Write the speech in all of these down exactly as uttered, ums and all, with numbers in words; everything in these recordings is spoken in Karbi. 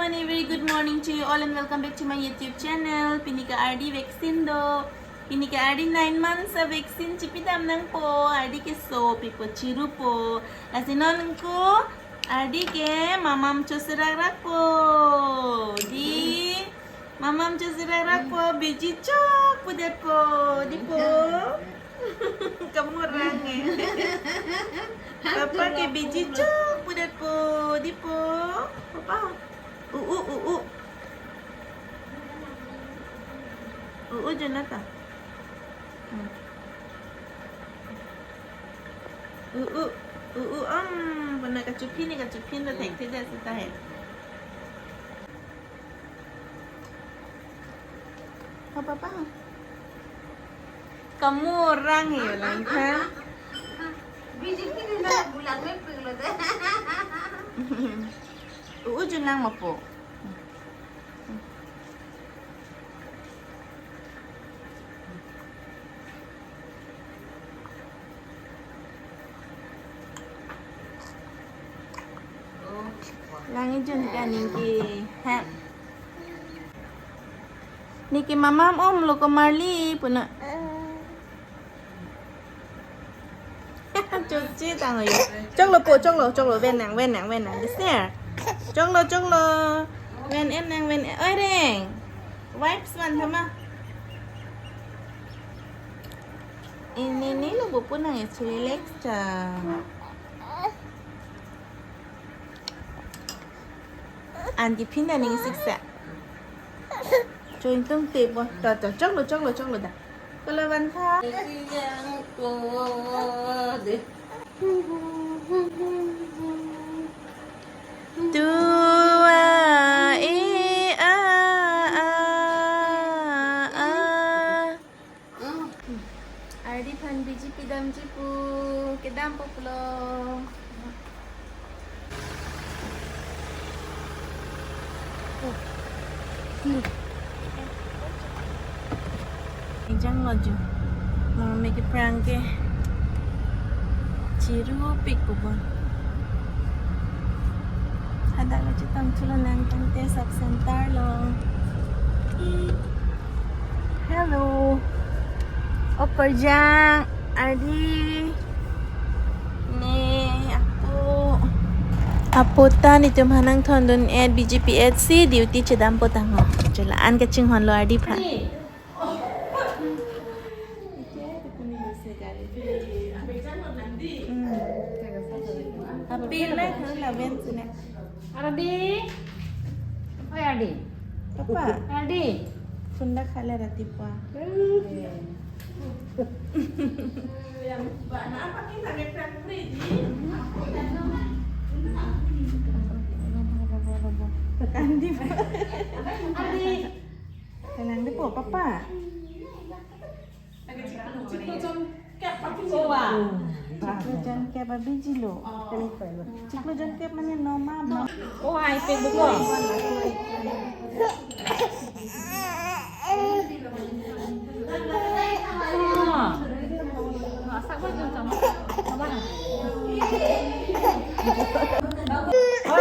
One very good morning to you all and welcome back to my YouTube channel. Pini ke Ardi vaccine do. Pini ke Ardi nine months a vaccine chipidam nangpo. Ardi ke so pipo, chirupo. Lasi non ko Ardi ke mamam chosirak rakpo. Di mamam chosirak rakpo, biji chok pudetpo. Dipo. Kamu orang eh. Papa ke biji chok pudetpo. Dipo. Papa. U u u u. U u Jonathan. Hmm. U u u u om. Puna kachuphin ni kachuphin lo thek thek seta hai. Apa apa? Kamu orang ya lang kan? Biji ini na bulan me penglo deh. U u Junang mapo. Lang ijun ka ningke ha. Ningke mamam om lo ko Marli puna. Chokche tang yo. Choklo po, choklo, choklo. Ven nang, ven nang, ven nang. Desner. Choklo, choklo. Ven em nang, ven. Oi reng. Wipes van thama. Ini ni lo bupu nang ya relax cha. Anti phinda ning siksa. Choing tung te po. To to choklo choklo choklo da. Kalo van tha. Tu a e a a a. Ardi aphan biji pidamji pu, kedampo pulo. Ejang lo ju. Mama ke prank ke. Chirupik pu bon. Hadak lo chetong chulo nang tangte sub center lo. Hello. Operjang, Ardi. Ne, apo. Apo ta netum aphan nangthondun et B J P H C duty chedampo tangho. Chulo an kachinghon lo Ardi aphan. Happy life, lawen sine. Ardi. Oi, Ardi. Papa. Ardi. Sunda khale rati pua. Kandi. Ardi. Kalang dipo, Papa. Chiklo jon kep abiji lo. Chiklo jon kep mane noma ba. Oh, hai pe buko. Oh. Masak ba jam sama. Sama. Oh,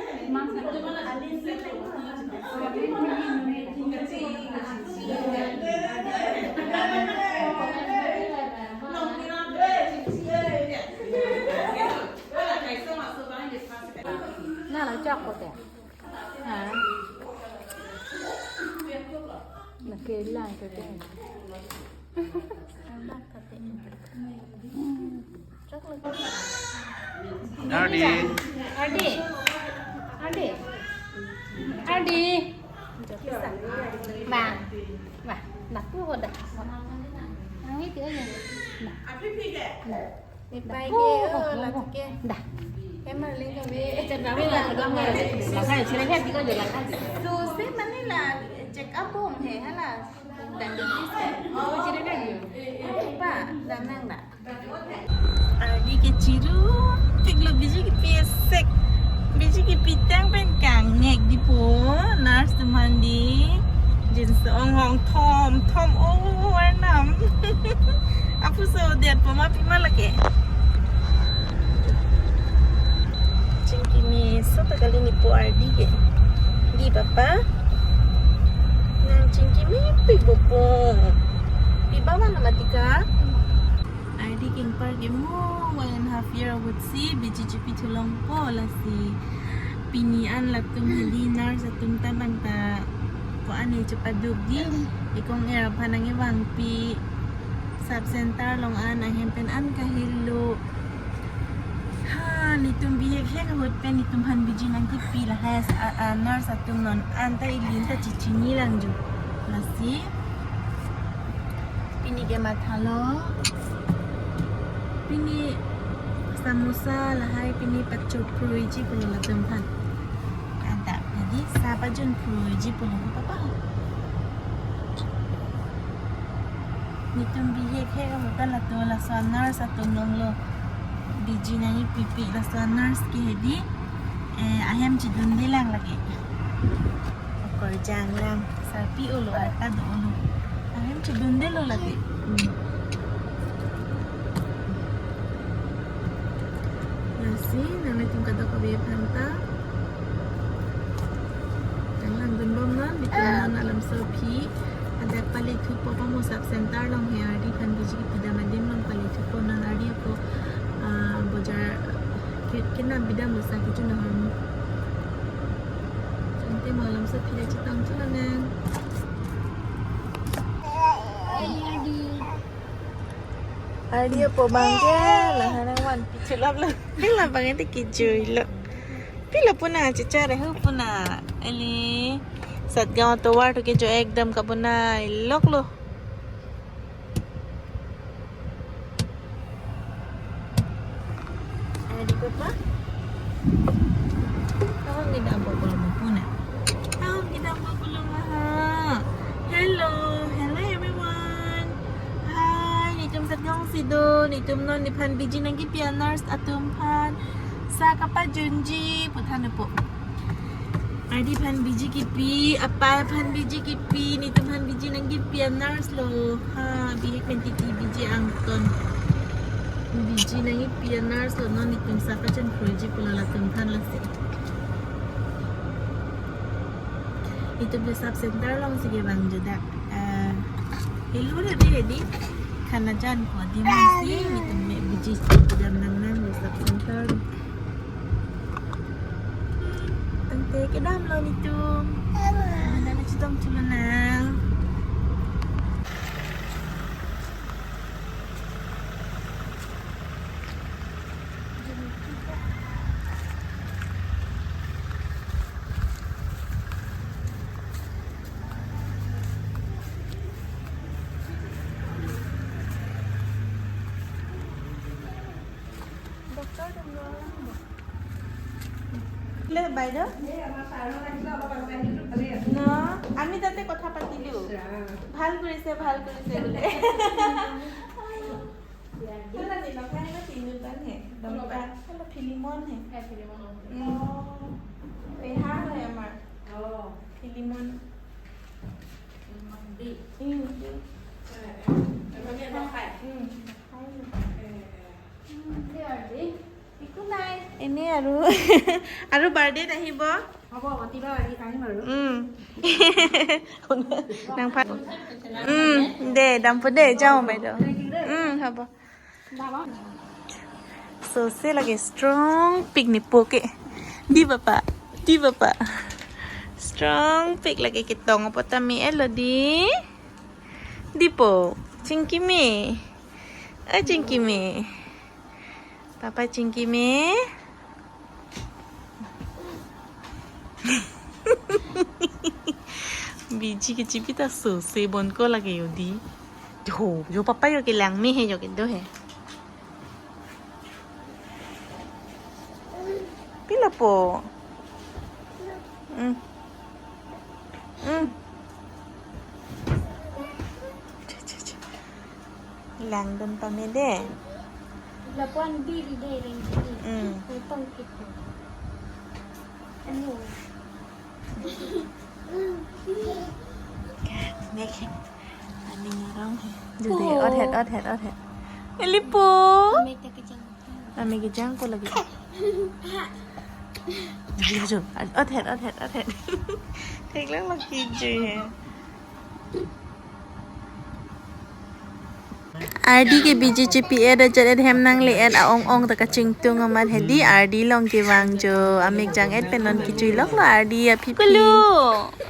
mana? Mana? Na lang chok ko te. Ha. Na ke lang ke te. Ardi. Ardi. Ardi. Ardi. Ba. Ba. Ba tu hoda. Ang itu aja. Ba. Ba. Ipai ke, oh, lati ke. Dah. Emar ling kami. Cek kami lah, cek kami. Lah, saya cerita tiga aja lah kan. Tu si mana lah, check up bom he, hala. Dan di sini. Oh, cerita aja. Apa? Danang dah. Ardi ke chiru. Chiki pitang pen kangnek di po, nurse atum aphan di. Jeans ong hong thom thom, o, arnam. Apuso det po ma pi ma lake. Chingki meso ta kali ne po ardi ke. Di papa. Nang chingki mepik bo po. Pi ba ma na matika. Ardi kingpar ke mo one and half year ahut si B G G P thu longpo, lasi pini an latum hedi nurse atum ta bang ta ko-an ne chepaduk di, ekong er aphan nangkevangpi, sub center along an ahem pen an kahelo. Ha, netum bihek hek ahut pen netum aphan B G nangkipi lahai, a, a, nurse atum non an ta ili ta chechini lang jo. Lasi pini ke mathalo. Pini samosa lahai pini pachopruiji pulo latum aphan. Ada, jadi sa pajunpruiji pulo papa. Netum bihek hek ahut ta latum laso nurse atum longlo. B G nangkipipi laso nurse ke hedi. Eh, ahem chedunde lang lake. Okorjang lang, sarpi olo, arta do olo. Ahem chedundelo lake. Hmm. Lasi, nanglitum kadokave aphan ta nanglangdun bomnon, netum non alam so aphi. Adak pale thupo pamo sub center along he ardi aphan B G kipi dam adim along pale thupo non ardi ako, ah, bojar ke, kenam bidam lo sa kechun ahormu. Chante mo alam so aphi le chetong chulonang. Ardi apo bang ke, lahan nangvanpi chulap lo. Pila bang ete kijui lo. Pila puna chichare hu puna. Eli Satgaon tovar to ke jo ekdam ka puna ilok lo. Ardi papa. Tahun kita apa belum puna? Tahun kita apa belum ha? Hello, hello everyone. Hi, netum Satgaon si do, netum non nephan B G nangkipi a-nurse atum aphan sa kapajunji pu than po. Ardi aphan B G kipi, apei aphan B G kipi, netum aphan B G nangkipi a-nurse lo. Ha, bihek pen titi B G angton. B G nangkipi a-nurse lo, non netum sa pajunpruiji pulo latum aphan lasi. Netum le sub center along si kevang jo dak. Eh, helo re de di. Khana jan ko di masi, netum me B G dam nangnang le sub center. Tangte kedam lo netum. Mana na chetong chulonang. Doctor, লে বাইদেউ? এই আমাৰ ছাৰহঁত আহিলে, অলপ আগতে আহিলোঁ, ভালেই আছে। ন, আমি তাতে কথা পাতিলো। ইছ ৰাম। ভাল কৰিছে, ভাল কৰিছে বোলে। Hala ni, nang kaya na tinutang he. Dong pa, hala Philemon he. He, Philemon. Mm. Peha he amar. Oh. Philemon. Philemon di. Mm, di. Eh, eh. Philemon di, nang kaya? Mm, nang kaya. Eh, eh. Ene aru, aru birthday-t ahibo. Hobo, matiba ahi, ahim aru. Mm. Nang pha-, mm, de, dampo de, jao, baido. Thank you de. Mm, hobo. Baba. Sose lake strong pik ne po ke. Di papa, di papa. Strong pik lake ketong apo tame elo di. Di po, chingki me. A chingki me. Papa chingki me. B G ke chipi ta sose bon ko lake yo di. Ho, jo papa yo kelang me he, jo kedo he. Pila po. Mm. Mm. Che, che, che. Langdun pame de. Lapuan biri de ring biri. Mm. Utang kit. Mek he. Aning arong he. Jodi, oh, othet, othet, othet. Elipo. Mek ta kejang. Ame kejang ko lagi. Jodi, jodi. Othet, othet, othet. Theklonglo kejui he. Ardi ke biji chipi-et ajat-et hem nangle-et a-ong ong ta kachingtung amat hedi, Ardi along kevang jo, amik jang-et pen non kejui loklo Ardi aphi aphi. Kulu,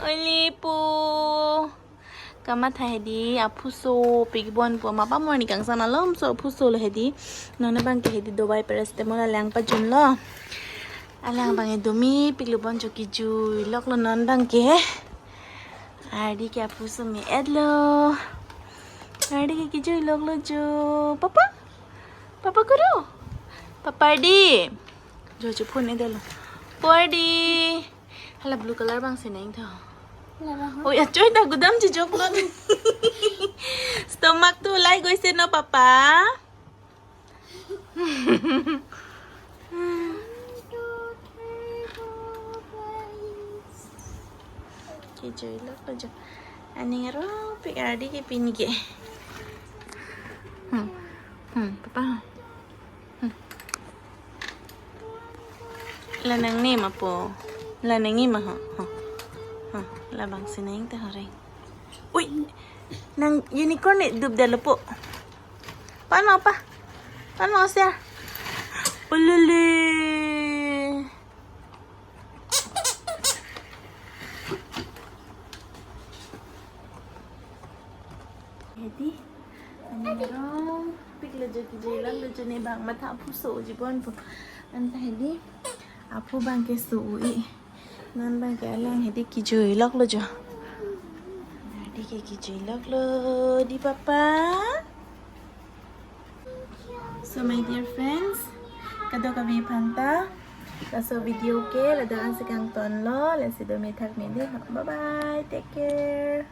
olipo. Kamatha hedi, aphu sopik bon pu, mapa morni kangsam malom so aphu solo hedi. Non abang ke hedi dawai paracetamol alang pajunlo. Alang abang e dumi piklo bon jo, kejui loklo non abang ke. Ardi ke aphu sumi-etlo. Ardi ke kejui loklo jo. Papa? Papa kuru? Papa Ardi. Jo, jo phone edetlo. Po Ardi. Hala blue color abang si nangtha. Laba ho. Oi, achoi ta gudam jijoklo. Stomach tu ulai goise no, papa. Kejui loklo jo. Aning arong pik Ardi ke pini ke. Hmm. Hmm, papa. Hmm. La nangne ma po. La nangne ma ho. Ho. Ho. Labang si nangtha ho reng. Ui. Nang unicorn ne dupdetlo po. Pan ma pa. Pan ma osya. Ululu. Hedi, aning arong piklo jo, kejui loklo jo, ne abang matha aphu so-oji bon pu. Anta hedi, aphu abang ke so-o-i. Non abang ke alang hedi kejui loklo jo. Hedi ke kejui loklo di papa. So my dear friends, kadokave aphanta laso video ke ladak ansi kangtonlo, lasi dome thakme dei. Bye bye, take care.